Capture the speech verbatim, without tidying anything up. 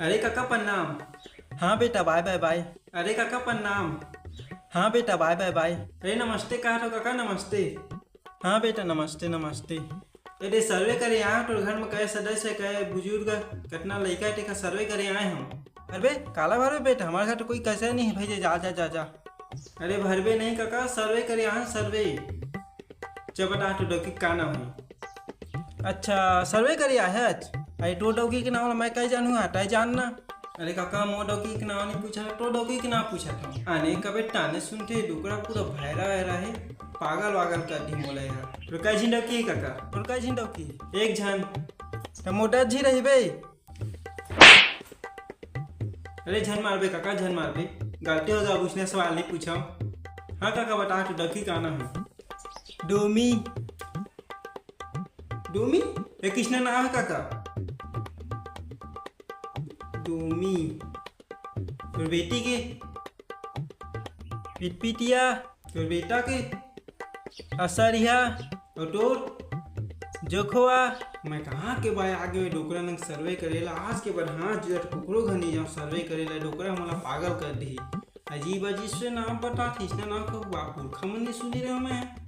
अरे काका प्रणाम। हाँ बेटा, बाय बाय बाय। अरे काका प्रणाम। हाँ बेटा, बाय बाय बाय। अरे नमस्ते कहा तो काका, नमस्ते। हाँ बेटा, नमस्ते नमस्ते। अरे सर्वे करे आए हंव, तोर घर में कई सदस्य हे, कई बुजुर्ग, कतना लइका हे, तेकर सर्वे करे आए हंव। अरे बे, काला भरबे बेटा, हमर घर तो कोई कइसे नहीं हे भाई, जा जा जा जा। अरे भरबे नहीं काका, सर्वे करे आए हंव, सर्वे। चल बता तो डौकी का नाम हे। अच्छा, सर्वे करे आए हस? अरे तोर डौकी के नाम ला मैं कई जानहूं, तैं जान ना। अरे काका, मोर डौकी के नाम नहीं पूछा, तोर डौकी के नाम पूछा था। आने कबे ताने सुनथे, डोकरा पूरा भैरा वैरा हे, पागल वागल कर दी मोला यार। तोर कई झिन डौकी हे काका? तोर कई झिन डौकी? एक झन। त मोर दस झिन रही बे। अरे झन मारबे काका, झन मारबे, गलती हो गे, अब उसने सवाल नहीं पूछा। हाँ काका, बता तो डौकी का नाम हे? डोमी। डोमी? ये किसने नाम हे काका? डोमी। तोर बेटी के? पिटपिटिया। तोर बेटा के? असरिया। अउ तोर? जोखवा। मैं कहाँ के बाय आगे में डोकरा नंग सर्वे करेला, आज के बाद हाँ जुआ कुकरो घर नहीं जाऊँ सर्वे करेला, डोकरा मोला पागल कर दी। अजीब अजीब से नाम बता, इसने नाम को बाप पुरखा मन नहीं सुनी रहे मैं।